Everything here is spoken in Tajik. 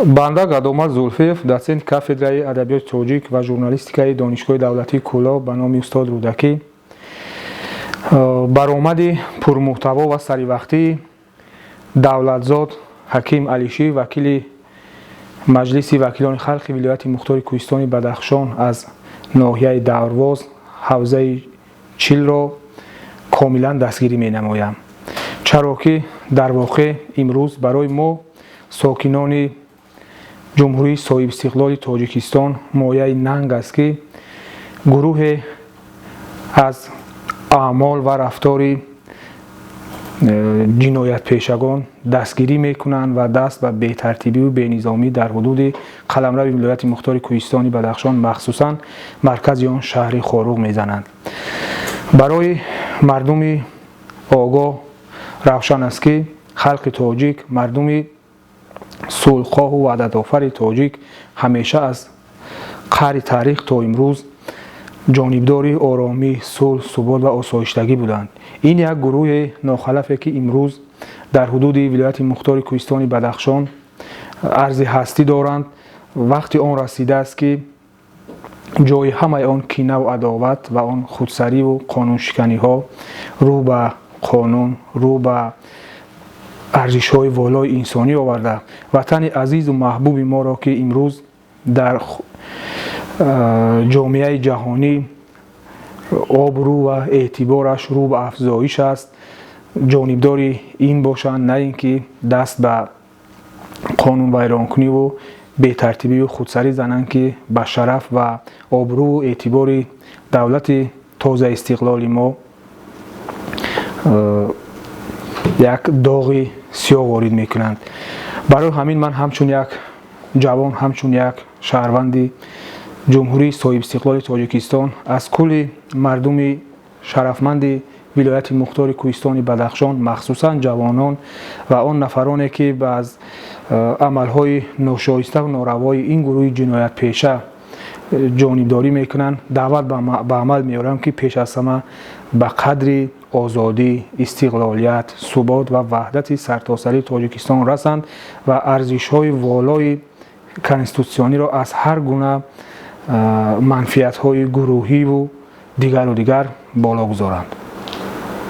Банда Гадомар Зулфиев, доцент кафедраи адабиёти тоҷик ва журналистикаи Донишгоҳи давлатии Кӯлоб ба номи устод Рӯдакӣ, баромади пурмуҳтаво ва саривақтии Давлатзод Ҳаким Алишӣ, вакили Маҷлиси вакилони халқи вилояти мухтори Кӯҳистони Бадахшон аз ноҳияи Дарвоз, ҳавзаи Чилро комилан дастгирӣ менамоям. Чаро ки дар воқеъ имрӯз барои мо, сокинони Ҷумҳурии соҳибистиқлоли Тоҷикистон, мояи нанг аст, ки гурӯҳе аз аъмол ва рафтори ҷиноятпешагон дастгирӣ мекунанд ва даст ба бетартибиву бенизомӣ дар ҳудуди қаламрави вилояти мухтори Кӯҳистони Бадахшон, махсусан маркази он шаҳри Хоруғ мезананд. Барои мардуми огоҳ равшан аст, ки халқи тоҷик, мардуми сулҳхоҳу ваҳдатофари тоҷик ҳамеша аз қаъри таърих то имрӯз ҷонибдори оромӣ, сулҳ, субот ва осоиштагӣ буданд. Ин як гурӯҳи нохалафе, ки имрӯз дар ҳудуди вилояти мухтори Кӯҳистони Бадахшон арзи ҳастӣ доранд, вақти он расидааст, ки ҷои ҳамаи он кинаву адоват ва он худсариву қонуншиканиҳо рӯ ба қонун, рӯ ба арзишҳои волои инсонӣ оварда, ватани азизу маҳбуби моро, ки имрӯз дар ҷомеаи ҷаҳонӣ обрӯ ва эътибораш рӯ ба афзоиш аст, ҷонибдори ин бошанд, на ин ки даст ба қонунвайронкуниву бетартибию худсарӣ зананд, ки ба шараф ва обрӯву эътибори давлати тозаистиқлоли мо як доғи сиёҳ ворид мекунанд. Барои ҳамин ман ҳамчун як ҷавон, ҳамчун як шаҳрванди Ҷумҳурии соҳибистиқлоли Тоҷикистон аз кулли мардуми шарафманди вилояти мухтори Кӯҳистони Бадахшон, махсусан ҷавонон ва он нафароне, ки аз амалҳои ношоиставу норавои ин гурӯҳи ҷиноятпеша ҷонибдорӣ мекунанд, даъват ба амал меорам, ки пеш аз ҳама ба қадри озодӣ, истиқлолият, субот ва ваҳдати сартосарии Тоҷикистон расанд ва арзишҳои волои конститутсиониро аз ҳар гуна манфиатҳои гурӯҳиву дигару дигар боло гузоранд.